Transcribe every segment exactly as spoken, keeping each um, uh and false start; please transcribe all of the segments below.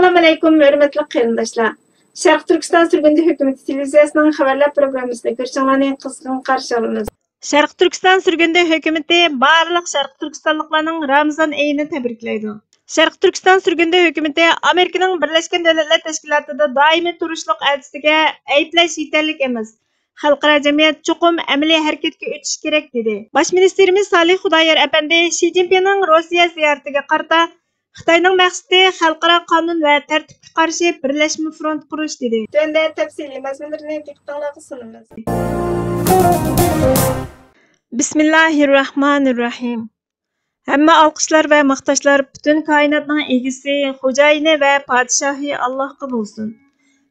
ئەسسالامۇئەلەيكۇم، ھۆرمەتلىك قېرىنداشلار! شەرقىي تۈركىستان سۈرگۈندە ھۆكۈمىتى تېلېۋىزىيەسىنىڭ خەۋەرلەر پروگراممىسىدا كۆرۈشۈڭلارنى قىزغىن قارشى ئالىمىز. شەرقىي تۈركىستان سۈرگۈندە ھۆكۈمىتى بارلىق شەرقىي تۈركىستانلىقلارنىڭ رامىزان ئېيىنى تەبرىكلەيدۇ. شەرقىي تۈركىستان سۈرگۈندە ھۆكۈمىتى ئامېرىكىنىڭ بىرلەشكەن دۆلەتلەر تەشكىلاتىدا دائىمىي تۇرۇشلۇق ئەلچىسىگە ئەيىبلەش يېتەرلىك ئەمەس، خەلقئارا جەمئىيەت چوقۇم ئەمەلىي ھەرىكەتكە ئۆتۈشى كېرەك، دېدى. باش مىنىستىرىمىز سالىھ خۇدايار ئەپەندى شى جىنپىڭنىڭ روسىيە زىيارىتىگە قارىتا، خىتاينىڭ مەقسىتى خەلقئارا قانۇن ۋە تەرتىپكە قارشى بىرلەشمە فرونت قۇرۇش، دېدى. تۆۋەندە تەپسىلىي مەزمۇنلىرىنى دىققىتىڭلارغا سۇنىمىز. بىسمىللاھىر راھمانىر راھىم. ھەممە ئالقىشلار ۋە ماختاشلار پۈتۈن كائىناتنىڭ ئىگىسى، خوجايىنى ۋە پادىشاھى ئاللاھقا بولسۇن.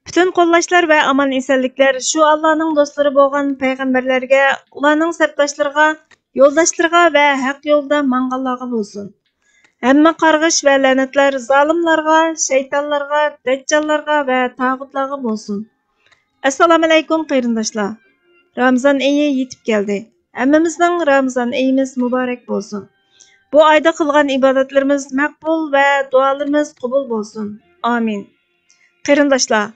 پۈتۈن قوللاشلار ۋە ئامان-ئېسەنلىكلەر شۇ ئاللانىڭ دوستلىرى بولغان پەيغەمبەرلەرگە، ئۇلارنىڭ سەپداشلىرىغا، يولداشلىرىغا ۋە ھەق يولىدا ماڭغانلارغا بولسۇن. ھەممە قارغىش ۋە لەنەتلەر زالىملارغا، شەيتانلارغا، دەججاللارغا ۋە تاغۇتلارغا بولسۇن. ئەسسالامۇئەلەيكۇم قېرىنداشلار! رامىزان ئېيى يېتىپ كەلدى. ھەممىمىزنىڭ رامىزان ئېيىمىز مۇبارەك بولسۇن. بۇ ئايدا قىلغان ئىبادەتلىرىمىز مەقبۇل ۋە دۇئالىرىمىز قوبۇل بولسۇن. ئامىن. قېرىنداشلار،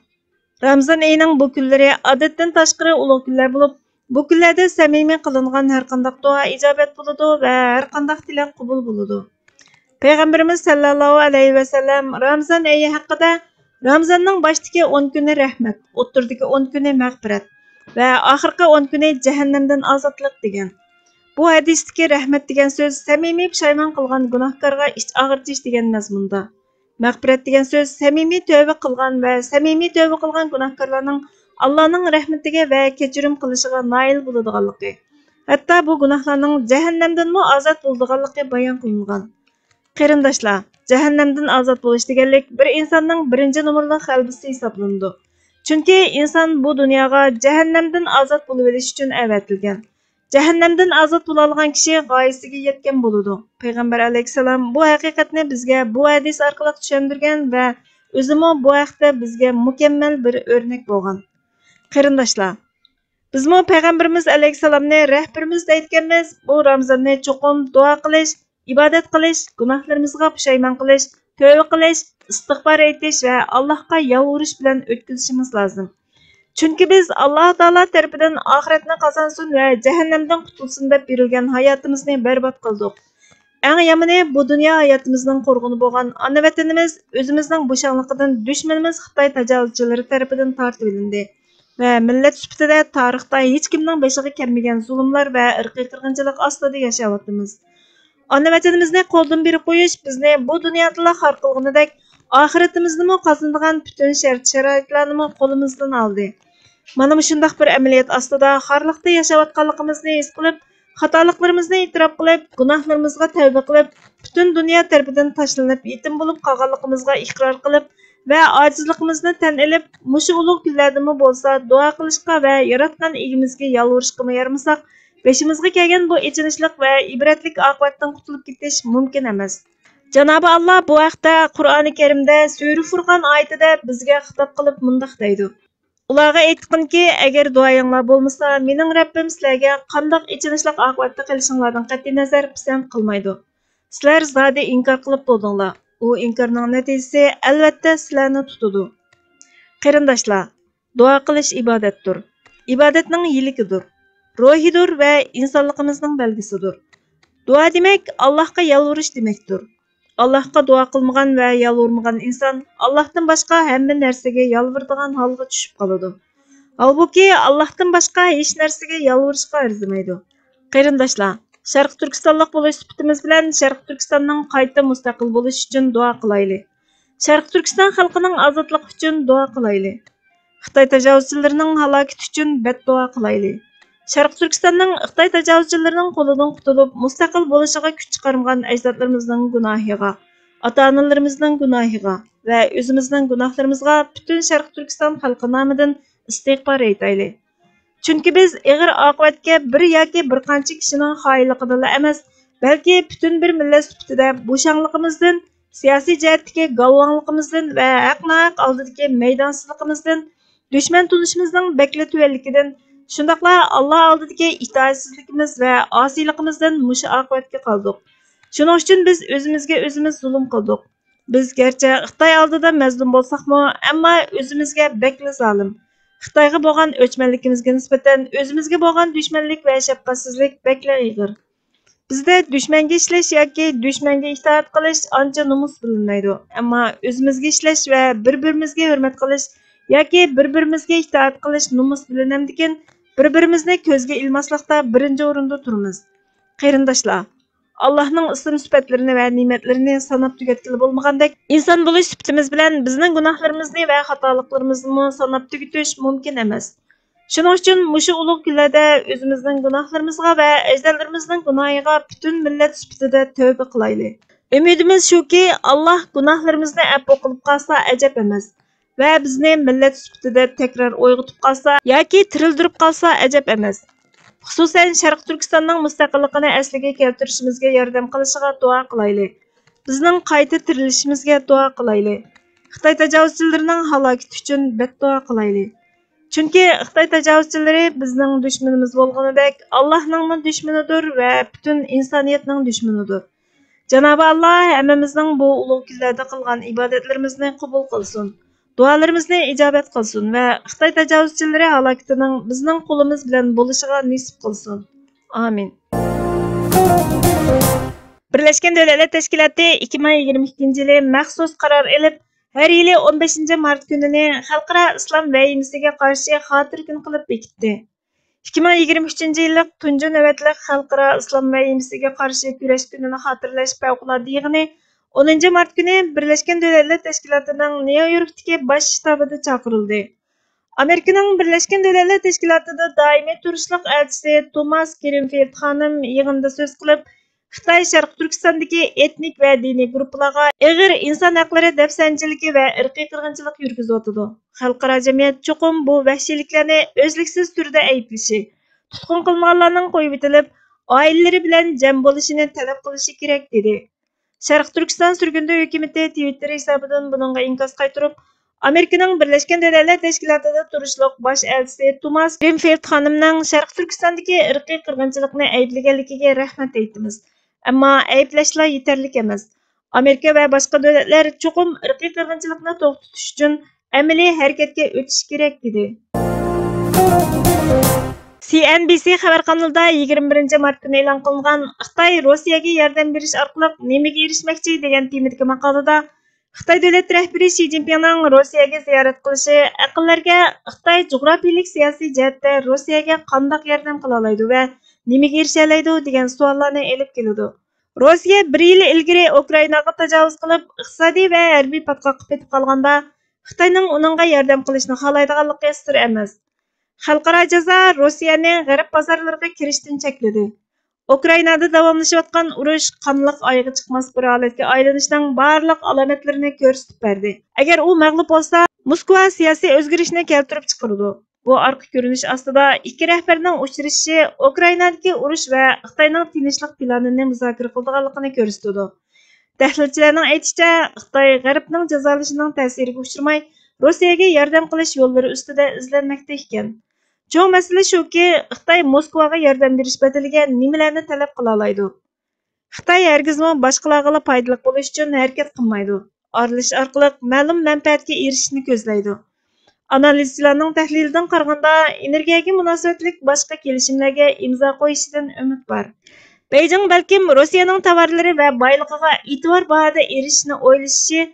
رامىزان ئېيىنىڭ بۇ كۈنلىرى ئادەتتىن تاشقىرى ئۇلۇغ كۈنلەر بولۇپ، بۇ كۈنلەردە سەمىمىي قىلىنغان ھەرقانداق دۇئا ئىجابەت بولىدۇ ۋە ھەرقانداق تىلەك قوبۇل بولىدۇ. پەيغەمبىرىمىز سەللەللاھۇ ئەلەيھى ۋەسەللەم رامىزان ئېيى ھەققىدە، رامىزاننىڭ باشتىكى ئون كۈنى رەھمەت، ئوتتۇرىدىكى ئون كۈنى مەغپىرەت ۋە ئاخىرقى ئون كۈنى جەھەننەمدىن ئازادلىق، دېگەن. بۇ ھەدىستىكى رەھمەت دېگەن سۆز سەمىمىي پۇشايمان قىلغان گۇناھكارغا ئىچ ئاغرىتىش دېگەن مەزمۇندا. مەغپىرەت دېگەن سۆز سەمىمىي تەۋبە قىلغان ۋە سەمىمىي تەۋبە قىلغان گۇناھكارلارنىڭ ئاللانىڭ رەھمىتىگە ۋە كەچۈرۈم قىلىشىغا نائىل بولىدىغانلىقى، ھەتتا بۇ گۇناھلارنىڭ جەھەننەمدىنمۇ ئازاد بولىدىغانلىقى بايان قىلىنغان. قېرىنداشلار، جەھەننەمدىن ئازاد بولۇش دېگەنلىك بىر ئىنساننىڭ بىرىنچى نومۇرلۇق غەلىبىسى ھېسابلىنىدۇ. چۈنكى ئىنسان بۇ دۇنياغا جەھەننەمدىن ئازاد بولۇۋېلىش ئۈچۈن ئەۋەتىلگەن. جەھەننەمدىن ئازاد بولالىغان كىشى غايىسىگە يەتكەن بولىدۇ. پەيغەمبەر ئەلەيھىسسالام بۇ ھەقىقەتنى بىزگە بۇ ھەدىس ئارقىلىق چۈشەندۈرگەن ۋە ئۆزىمۇ بۇ ھەقتە بىزگە مۇكەممەل بىر ئۆرنەك بولغان. قېرىنداشلار، بىزمۇ پەيغەمبىرىمىز ئەلەيھىسسالامنى رەھبىرىمىز دەيدىكەنمىز، بۇ رامىزاننى چوقۇم دۇئا قىلىش، ئىبادەت قىلىش، گۇناھلىرىمىزغا پۇشايمان قىلىش، تۆۋە قىلىش، ئىستىغپار ئېيتىش ۋە ئاللاھقا يالۋۇرۇش بىلەن ئۆتكۈزۈشىمىز لازىم. چۈنكى بىز ئاللاھ تائالا تەرىپىدىن ئاخىرەتنى قازانسۇن ۋە جەھەننەمدىن قۇتۇلسۇن دەپ بېرىلگەن ھاياتىمىزنى بەربات قىلدۇق. ئەڭ يامىنى، بۇ دۇنيا ھاياتىمىزنىڭ قورغىنى بولغان ئانا ۋەتىنىمىز ئۆزىمىزنىڭ بوشاڭلىقىدىن دۈشمىنىمىز خىتاي تاجاۋۇزچىلىرى تەرىپىدىن تارتىۋېلىندى ۋە مىللەت سۈپىتىدە تارىختا ھېچكىمنىڭ بېشىغا كەلمىگەن زۇلۇملار ۋە ئىرقىي قىرغىنچىلىق ئاستىدا ياشاۋاتىمىز. ئانا ۋەتىنىمىزنى قولدىن بېرىپ قويۇش بىزنى بۇ دۇنيادىلا خار قىلغىنىدەك، ئاخىرىتىمىزنىمۇ قازىنىدىغان پۈتۈن شەرت-شارائىتلارنىمۇ قولىمىزدىن ئالدى. مانا مۇشۇنداق بىر ئەمەلىيەت ئاستىدا خارلىقتا ياشاۋاتقانلىقىمىزنى ھېس قىلىپ، خاتالىقلىرىمىزنى ئېتىراپ قىلىپ، گۇناھلىرىمىزغا تەۋبە قىلىپ، پۈتۈن دۇنيا تەرىپىدىن تاشلىنىپ، يېتىم بولۇپ قالغانلىقىمىزغا ئىقرار قىلىپ ۋە ئاجىزلىقىمىزنى تەن ئېلىپ، مۇشۇ ئۇلۇغ كۈنلەردىمۇ بولسا دۇئا قىلىشقا ۋە ياراتقان ئىگىمىزگە يالۋۇرۇشقىمۇ يارىمىساق، بېشىمىزغا كەلگەن بۇ ئېچىنىشلىق ۋە ئىبرەتلىك ئاقىۋەتتىن قۇتۇلۇپ كېتىش مۇمكىن ئەمەس. جانابى ئاللا بۇ ھەقتە قۇرئانى كەرىمدە سۈرە فۇرقان ئايىتىدە بىزگە خىتاب قىلىپ مۇنداق دەيدۇ: ئۇلارغا ئېيتقىنكى، ئەگەر دۇئايىڭلار بولمىسا، مېنىڭ رەببىم سىلەرگە قانداق ئېچىنىشلىق ئاقىۋەتتە قېلىشىڭلاردىن قەتئىينەزەر پىسەنت قىلمايدۇ. سىلەر زادى ئىنكار قىلىپ بولدۇڭلار. ئۇ ئىنكارنىڭ نەتىجىسى، ئەلۋەتتە، سىلەرنى تۇتىدۇ. قېرىنداشلار، دۇئا قىلىش ئىبادەتتۇر. ئىبادەتنىڭ يىلىكىدۇر، روھىدۇر ۋە ئىنسانلىقىمىزنىڭ بەلگىسىدۇر. دۇئا دېمەك، ئاللاھقا يالۋۇرۇش دېمەكتۇر. ئاللاھقا دۇئا قىلمىغان ۋە يالۋۇرمىغان ئىنسان ئاللاھتىن باشقا ھەممە نەرسىگە يالۋۇرىدىغان ھالغا چۈشۈپ قالىدۇ. ھالبۇكى، ئاللاھتىن باشقا ھېچ نەرسىگە يالۋۇرۇشقا ئەرزىمەيدۇ. قېرىنداشلار، شەرقىي تۈركىستانلىق بولۇش سۈپىتىمىز بىلەن شەرقىي تۈركىستاننىڭ قايتا مۇستەقىل بولۇشى ئۈچۈن دۇئا قىلايلى. شەرقىي تۈركىستان خەلقىنىڭ ئازادلىقى ئۈچۈن دۇئا قىلايلى. خىتاي تاجاۋۇزچىلىرىنىڭ ھالاكىتى ئۈچۈن بەتدۇئا قىلايلى. شەرقىي تۈركىستاننىڭ خىتاي تاجاۋۇزچىلىرىنىڭ قولىدىن قۇتۇلۇپ، مۇستەقىل بولۇشىغا كۈچ چىقارمىغان ئەجدادلىرىمىزنىڭ گۇناھىغا، ئاتا-ئانىلىرىمىزنىڭ گۇناھىغا ۋە ئۆزىمىزنىڭ گۇناھلىرىمىزغا پۈتۈن شەرقىي تۈركىستان خەلقى نامىدىن ئىستىغپار ئېيتايلى. چۈنكى بىز ئېغىر ئاقىۋەتكە بىر ياكى بىر قانچە كىشىنىڭ خائىنلىقىدىنلا ئەمەس، بەلكى پۈتۈن بىر مىللەت سۈپىتىدە بوشاڭلىقىمىزدىن، سىياسىي جەھەتتىكى گالۋاڭلىقىمىزدىن ۋە ھەق-ناھەق ئالدىدىكى مەيدانسىزلىقىمىزدىن، دۈشمەن تونۇشىمىزنىڭ بەكلا تۆۋەنلىكىدىن، شۇنداقلا ئاللا ئالدىدىكى ئىتائەتسىزلىكىمىز ۋە ئاسىيلىقىمىزدىن مۇشۇ ئاقىۋەتكە قالدۇق. شۇنىڭ ئۈچۈن بىز ئۆزىمىزگە ئۆزىمىز زۇلۇم قىلدۇق. بىز گەرچە خىتاي ئالدىدا مەزلۇم بولساقمۇ، ئەمما ئۆزىمىزگە بەكلا زالىم. خىتايغا بولغان ئۆچمەنلىكىمىزگە نىسبەتەن ئۆزىمىزگە بولغان دۈشمەنلىك ۋە شەپقەتسىزلىك بەكلا ئېغىر. بىزدە دۈشمەنگە ئىشلەش ياكى دۈشمەنگە ئىتائەت قىلىش ئانچە نومۇس بىلىنمەيدۇ، ئەمما ئۆزىمىزگە ئىشلەش ۋە بىر-بىرىمىزگە ھۆرمەت قىلىش ياكى بىر-بىرىمىزگە ئىتائەت قىلىش نومۇس بىلىنەمدىكىن، بىر-بىرىمىزنى كۆزگە ئىلماسلىقتا بىرىنچى ئورۇندا تۇرىمىز. قېرىنداشلار، ئاللاھنىڭ ئىسىم سۈپەتلىرىنى ۋە نېمەتلىرىنى ساناپ تۈگەتكىلى بولمىغاندەك، ئىنسان بولۇش سۈپىتىمىز بىلەن بىزنىڭ گۇناھلىرىمىزنى ۋە خاتالىقلىرىمىزنىمۇ ساناپ تۈگىتىش مۇمكىن ئەمەس. شۇنىڭ ئۈچۈن مۇشۇ ئۇلۇغ كۈنلەردە ئۆزىمىزنىڭ گۇناھلىرىمىزغا ۋە ئەجدادلىرىمىزنىڭ گۇناھىغا پۈتۈن مىللەت سۈپىتىدە تەۋبە قىلايلى. ئۈمىدىمىز شۇكى، ئاللاھ گۇناھلىرىمىزنى ئەپۇ قىلىپ قالسا ئەجەب ئەمەس ۋە بىزنى مىللەت سۈپىتىدە تەكرار ئويغىتىپ قالسا ياكى تىرىلدۈرۈپ قالسا ئەجەب ئەمەس. خۇسۇسەن، شەرقىي تۈركىستاننىڭ مۇستەقىللىقىنى ئەسلىگە كەلتۈرۈشىمىزگە ياردەم قىلىشىغا دۇئا قىلايلى. بىزنىڭ قايتا تىرىلىشىمىزگە دۇئا قىلايلى. خىتاي تاجاۋۇزچىلىرىنىڭ ھالاكىتى ئۈچۈن بەتدۇئا قىلايلى. چۈنكى خىتاي تاجاۋۇزچىلىرى بىزنىڭ دۈشمىنىمىز بولغىنىدەك، ئاللاھنىڭمۇ دۈشمىنىدۇر ۋە پۈتۈن ئىنسانىيەتنىڭ دۈشمىنىدۇر. جانابى ئاللاھ ھەممىمىزنىڭ بۇ ئۇلۇغ كۈنلەردە قىلغان ئىبادەتلىرىمىزنى قوبۇل قىلسۇن، دۇئالىرىمىزنى ئىجابەت قىلسۇن ۋە خىتاي تاجاۋۇزچىلىرى ھالاكىتىنىڭ بىزنىڭ قولىمىز بىلەن بولۇشىغا نېسىپ قىلسۇن. ئامىن. بىرلەشكەن دۆلەتلەر تەشكىلاتى ئىككى مىڭ يىگىرمە ئىككىنچى يىلى مەخسۇس قارار ئېلىپ، ھەر يىلى ئون بەشىنچى مارت كۈنىنى خەلقئارا ئىسلام ۋەھىمىسىگە قارشى خاتىرە كۈن قىلىپ بېكىتتى. ئىككى مىڭ يىگىرمە ئۈچىنچى يىللىق تۇنجى نۆۋەتلىك خەلقئارا ئىسلام ۋەھىمىسىگە قارشى كۈرەش كۈنىنى خاتىرىلەش پەۋقۇلئاددە يىغىنى ئونىنچى مارت كۈنى بىرلەشكەن دۆلەتلەر تەشكىلاتىنىڭ نيۇ يوركتىكى باش شتابىدا چاقىرىلدى. ئامېرىكىنىڭ بىرلەشكەن دۆلەتلەر تەشكىلاتىدا دائىمىي تۇرۇشلۇق ئەلچىسى توماس گرىنفىلد خانىم يىغىندا سۆز قىلىپ، خىتاي شەرقىي تۈركىستاندىكى ئېتنىك ۋە دىنىي گۇرۇپپىلارغا ئېغىر ئىنسان ھەقلىرى دەپسەندىچىلىكى ۋە ئىرقىي قىرغىنچىلىق يۈرگۈزۈۋاتىدۇ. خەلقئارا جەمئىيەت چوقۇم بۇ ۋەھشىيلىكلەرنى ئۈزلۈكسىز تۈردە ئەيىبلىشى، تۇتقۇن قىلىنغانلارنىڭ قويۇۋېتىلىپ، ئائىلىلىرى بىلەن جەم بولۇشىنى تەلەپ قىلىشى كېرەك، دېدى. شەرقىي تۈركىستان سۈرگۈندە ھۆكۈمىتى تىۋىتتېر ھېسابىدىن بۇنىڭغا ئىنكاس قايتۇرۇپ، ئامېرىكىنىڭ بىرلەشكەن دۆلەتلەر تەشكىلاتىدا تۇرۇشلۇق باش ئەلچىسى توماس گرىنفىلد خانىمنىڭ شەرقىي تۈركىستاندىكى ئىرقىي قىرغىنچىلىقنى ئەيىبلىگەنلىكىگە رەھمەت ئېيتىمىز. ئەمما ئەيىبلەشلا يېتەرلىك ئەمەس. ئامېرىكا ۋە باشقا دۆلەتلەر چوقۇم ئىرقىي قىرغىنچىلىقنى توختىتىش ئۈچۈن ئەمەلىي ھەرىكەتكە ئۆتۈشى كېرەك، دېدى. سى ئېن بى سى خەۋەر قانىلىدا يىگىرمە بىرىنچى مارت كۈنى ئېلان قىلىنغان خىتاي روسىيەگە ياردەم بېرىش ئارقىلىق نېمىگە ئېرىشمەكچى دېگەن تېمىدىكى ماقالىدا، خىتاي دۆلەت رەھبىرى شى جىنپىڭنىڭ روسىيەگە زىيارەت قىلىشى ئەقىللەرگە خىتاي جۇغراپىيىلىك سىياسىي جەھەتتە روسىيەگە قانداق ياردەم قىلالايدۇ ۋە نېمىگە ئېرىشەلەيدۇ دېگەن سوئاللارنى ئېلىپ كېلىدۇ. روسىيە بىر يىل ئىلگىرى ئۇكرائىناغا تاجاۋۇز قىلىپ، ئىقتىسادىي ۋە ھەربىي پاتقاققا پېتىپ قالغاندا، خىتاينىڭ ئۇنىڭغا ياردەم قىلىشنى خالايدىغانلىقى سىر ئەمەس. خەلقئارا جازا روسىيەنى غەرب بازارلىرىغا كىرىشتىن چەكلىدى. ئۇكرائىنادا داۋاملىشىۋاتقان ئۇرۇش قانلىق ئايىغى چىقماس بىر ھالەتكە ئايلىنىشنىڭ بارلىق ئالامەتلىرىنى كۆرسىتىپ بەردى. ئەگەر ئۇ مەغلۇپ بولسا، موسكۋا سىياسىي ئۆزگىرىشنى كەلتۈرۈپ چىقىرىدۇ. بۇ ئارقا كۆرۈنۈش ئاستىدا ئىككى رەھبەرنىڭ ئۇچرىشىشى ئۇكرائىنادىكى ئۇرۇش ۋە خىتاينىڭ تىنچلىق پىلانىنى مۇزاكىرە قىلىدىغانلىقىنى كۆرسىتىدۇ. تەھلىلچىلەرنىڭ ئېيتىشىچە، خىتاي غەربنىڭ جازالىشىنىڭ تەسىرىگە ئۇچرىماي، روسىيەگە ياردەم قىلىش يوللىرى ئۈستىدە ئىزدەنمەكتە ئىكەن. چوڭ مەسىلە شۇكى، خىتاي موسكۋاغا ياردەم بېرىش بەدىلىگە نېمىلەرنى تەلەپ قىلالايدۇ؟ خىتاي ھەرگىزمۇ باشقىلارغىلا پايدىلىق بولۇش ئۈچۈن ھەرىكەت قىلمايدۇ، ئارىلىشىش ئارقىلىق مەلۇم مەنپەئەتكە ئېرىشىشنى كۆزلەيدۇ. ئانالىزچىلارنىڭ تەھلىلىدىن قارىغاندا، ئېنېرگىيەگە مۇناسىۋەتلىك باشقا كېلىشىملەرگە ئىمزا قويۇشىدىن ئۈمىد بار. بېيجىڭ بەلكىم روسىيەنىڭ تاۋارلىرى ۋە بايلىقىغا ئېتىبار باھادا ئېرىشىشنى ئويلىشىشى،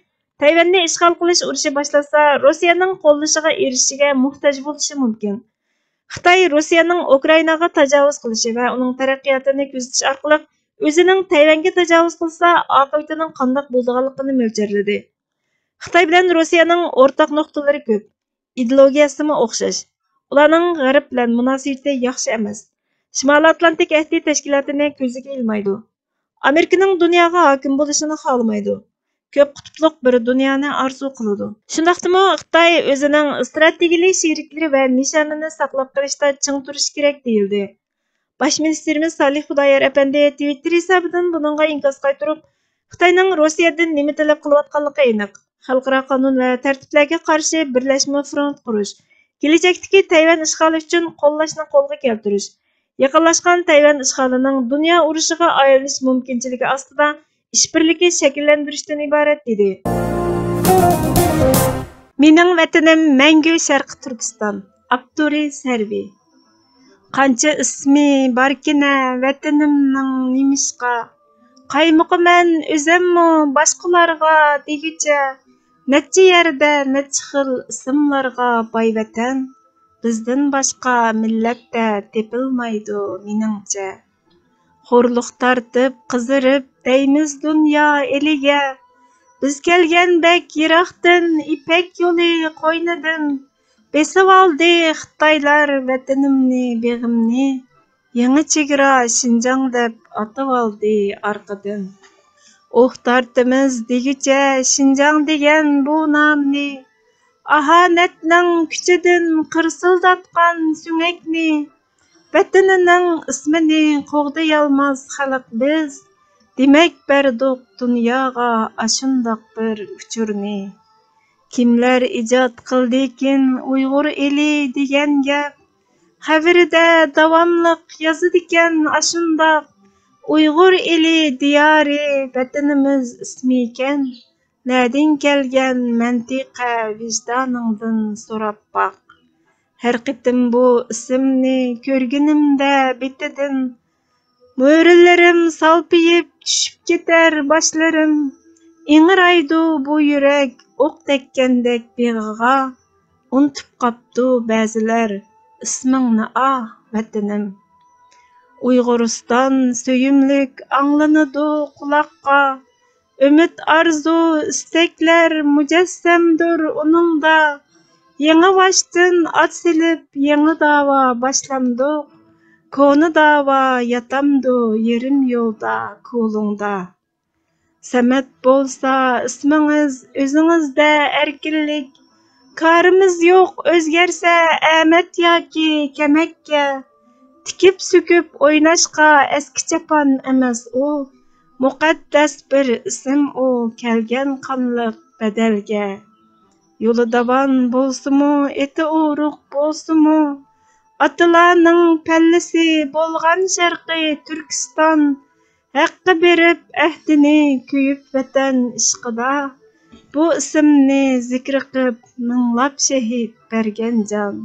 تەيۋەننى ئىشغال قىلىش ئۇرۇشى باشلانسا، روسىيەنىڭ قوللىشىغا ئېرىشىشىگە موھتاج بولۇشى مۇمكىن. خىتاي روسىيەنىڭ ئۇكرائىناغا تاجاۋۇز قىلىشى ۋە ئۇنىڭ تەرەققىياتىنى كۆزىتىش ئارقىلىق ئۆزىنىڭ تەيۋەنگە تاجاۋۇز قىلسا ئاقىۋىتىنىڭ قانداق بولىدىغانلىقىنى مۆلچەرلىدى. خىتاي بىلەن روسىيەنىڭ ئورتاق نۇقتىلىرى كۆپ، ئىدېئولوگىيەسىمۇ ئوخشاش. ئۇلارنىڭ غەرب بىلەن مۇناسىۋىتى ياخشى ئەمەس. شىمالىي ئاتلانتىك ئەھدى تەشكىلاتىنى كۆزىگە ئىلمايدۇ. ئامېرىكىنىڭ دۇنياغا ھاكىم بولۇشىنى خالىمايدۇ. كۆپ قۇتۇپلۇق بىر دۇنيانى ئارزۇ قىلىدۇ. شۇنداقتىمۇ خىتاي ئۆزىنىڭ ئىستراتېگىيەلىك شېرىكلىرى ۋە نىشانىنى ساقلاپ قېلىشتا چىڭ تۇرۇشى كېرەك دېيىلدى. باش مىنىستىرىمىز سالىھ خۇدايار ئەپەندى تىۋىتتېر ھېسابىدىن بۇنىڭغا ئىنكاس قايتۇرۇپ، خىتاينىڭ روسىيەدىن نېمە تەلەپ قىلىۋاتقانلىقى ئېنىق. خەلقئارا قانۇن ۋە تەرتىپلەرگە قارشى بىرلەشمە فرونت قۇرۇش، كېلەچەكتىكى تەيۋەن ئىشغالى ئۈچۈن قوللاشنى قولغا كەلتۈرۈش، يېقىنلاشقان تەيۋەن ئىشغالىنىڭ دۇنيا ئۇرۇشىغا ئايلىنىش مۇمكىنچىلىكى ئاستىدا ئىشبىرلىكى شەكىللەندۈرۈشتىن ئىبارەت، دېدى. مېنىڭ ۋەتىنىم مەڭگۈ شەرقىي تۈركىستان. ئاپتورى سەرۋى. قانچە ئىسمى باركىنە ۋەتىنىمنىڭ نېمىشقا؟ قايمۇقىمەن ئۆزەممۇ باشقىلارغا دېگۈچە، نەچچە يەردە نەچچە خىل ئىسىملارغا باي ۋەتەن، بىزدىن باشقا مىللەتتە تېپىلمايدۇ مېنىڭچە. خورلۇق تارتىپ، قىزىرىپ دەيمىز دۇنيا ئېلىگە، بىز كەلگەن بەك يىراقتىن، يىپەك يولى قوينىدىن. بېسىۋالدى خىتايلار ۋەتىنىمنى، بېغىمنى، يېڭى چېگرا شىنجاڭ دەپ ئاتىۋالدى ئارقىدىن. ئۇھ تارتىمىز دېگۈچە شىنجاڭ دېگەن بۇ نامنى، ئاھانەتنىڭ كۈچىدىن قىرسىلداتقان سۆڭەكنى، ۋەتىنىنىڭ ئىسمىنى قوغدىيالماس خەلق بىز، دېمەك بەردۇق دۇنياغا ئاشۇنداق بىر ئۇچۇرنى. كىملەر ئىجاد قىلدىكىن ئۇيغۇر ئېلى دېگەن گەپ؟ خەۋىرىدە داۋاملىق يازىدىكەن ئاشۇنداق، ئۇيغۇر ئېلى دىيارى ۋەتىنىمىز ئىسمىكەن، نەدىن كەلگەن مەنتىقە ۋىجدانىڭدىن سوراپ باق. ھەر قېتىم بۇ ئىسىمنى كۆرگىنىمدە بېتىدىن، مۈرىلىرىم سالپىيىپ چۈشۈپ كېتەر باشلىرىم. ئىڭرايدۇ بۇ يۈرەك ئوق تەگكەندەك بېغىغا، ئۇنتۇپ قاپتۇ بەزىلەر ئىسمىڭنى ئاھ ۋەتىنىم. ئۇيغۇرىستان سۆيۈملۈك ئاڭلىنىدۇ قۇلاققا، ئۈمىد، ئارزۇ، ئىستەكلەر مۇجەسسەمدۇر ئۇنىڭدا. يېڭىباشتىن ئات سېلىپ يېڭى داۋا باشلامدۇق، كونا داۋا ياتامدۇ يېرىم يولدا، كولۇڭدا. سەمەت بولسا ئىسمىڭىز، ئۆزىڭىزدە ئەركىنلىك. كارىمىز يوق ئۆزگەرسە ئەمەت ياكى كەمەككە. تىكىپ سۆكۈپ ئويناشقا ئەسكى چاپان ئەمەس ئۇ. مۇقەددەس بىر ئىسىم ئۇ، كەلگەن قانلىق بەدەلگە. يولى داۋان بولسىمۇ، ئېتى ئورۇق بولسىمۇ، ئاتىلارنىڭ پەللىسى بولغان شەرقىي تۈركىستان. ھەققە بېرىپ ئەھدىنى كۆيۈپ ۋەتەن ئىشقىدا، بۇ ئىسىمنى زىكرى قىپ مىڭلاپ شېھىت بەرگەن جان.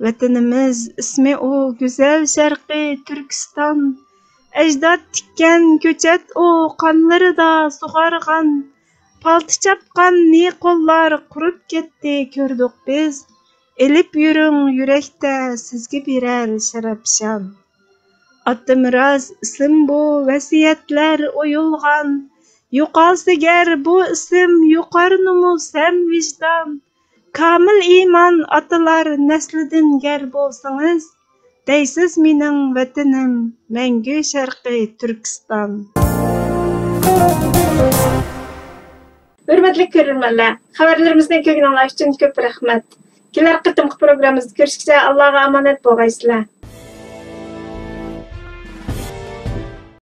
ۋەتىنىمىز ئىسمى ئۇ گۈزەل شەرقىي تۈركىستان. ئەجداد تىككەن كۆچەت ئۇ، قانلىرىدا سۇغارغان. پالتا چاپقان نى قوللار قۇرۇپ كەتتى كۆردۇق بىز. ئېلىپ يۈرۈڭ يۈرەكتە سىزگە بېرەر شەرەپ شان. ئاتىمىراس ئىسىم بۇ، ۋەسىيەتلەر ئويۇلغان. يوقالسا گەر بۇ ئىسىم، يوقار نومۇس ھەم ۋىجدان. كامىل ئىمان ئاتىلار نەسلىدىن گەر بولسىڭىز، دەيسىز مېنىڭ ۋەتىنىم مەڭگۈ شەرقىي تۈركىستان. ھۆرمەتلىك كۆرۈرمەنلەر، خەۋەرلىرىمىزنى كۆرگىنىڭلار ئۈچۈن كۆپ رەھمەت. كېلەر قېتىمقى پروگراممىمىزدا كۆرۈشكىچە ئاللاغا ئامانەت بولغايسىلەر.